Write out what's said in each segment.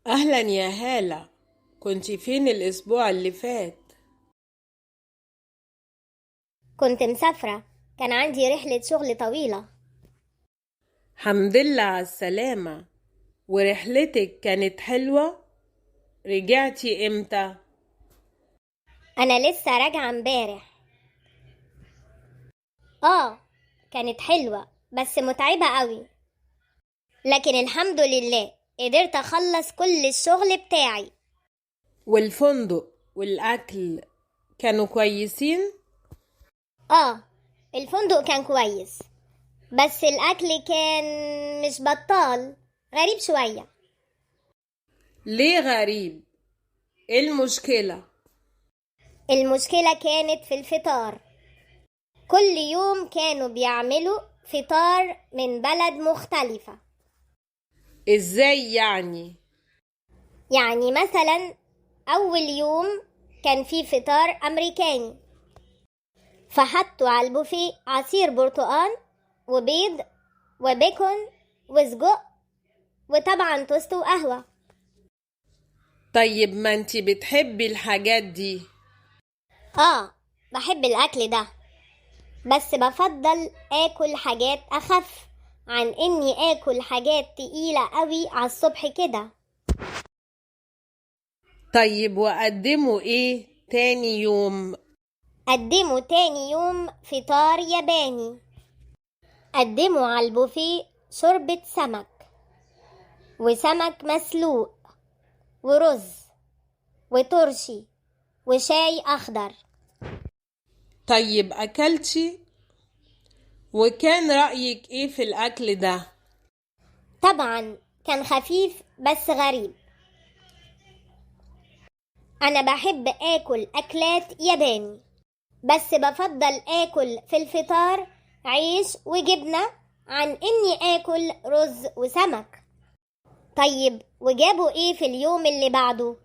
أهلا يا هالة، كنت فين الأسبوع اللي فات؟ كنت مسافرة، كان عندي رحلة شغل طويلة. حمد لله على السلامة. ورحلتك كانت حلوة؟ رجعتي إمتى؟ أنا لسه راجعة امبارح. آه، كانت حلوة بس متعبة قوي، لكن الحمد لله قدرت أخلص كل الشغل بتاعي. والفندق والأكل كانوا كويسين؟ آه، الفندق كان كويس، بس الأكل كان مش بطال، غريب شوية. ليه غريب؟ إيه المشكلة؟ المشكلة كانت في الفطار. كل يوم كانوا بيعملوا فطار من بلد مختلفة. إزاي يعني؟ يعني مثلا أول يوم كان في فطار أمريكاني، فحطوا على البوفيه عصير برتقال وبيض وبيكون وسجق وطبعا توست وقهوة. طيب ما انتي بتحبي الحاجات دي. آه، بحب الأكل ده، بس بفضل آكل حاجات أخف عن إني آكل حاجات تقيلة قوي على الصبح كده. طيب وقدموا إيه تاني يوم؟ قدموا تاني يوم فطار ياباني. قدموا على البوفيه شوربة سمك وسمك مسلوق ورز وترشي وشاي أخضر. طيب أكلتي؟ وكان رأيك إيه في الأكل ده؟ طبعا كان خفيف بس غريب. أنا بحب آكل أكلات ياباني، بس بفضل آكل في الفطار عيش وجبنة عن إني آكل رز وسمك. طيب وجابوا إيه في اليوم اللي بعده؟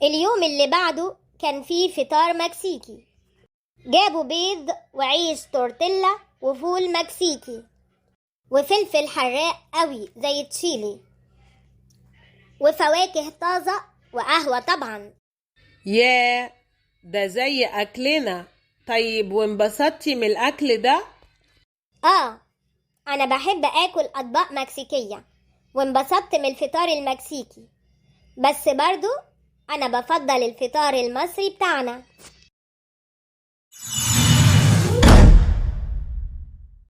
اليوم اللي بعده كان فيه فطار مكسيكي. جابوا بيض وعيش تورتيلا وفول مكسيكي وفلفل حراق قوي زي تشيلي وفواكه طازة وقهوة طبعا. ياه، ده زي أكلنا. طيب وانبسطتي من الأكل ده؟ آه، أنا بحب آكل أطباق مكسيكية وانبسطت من الفطار المكسيكي، بس برضو أنا بفضل الفطار المصري بتاعنا.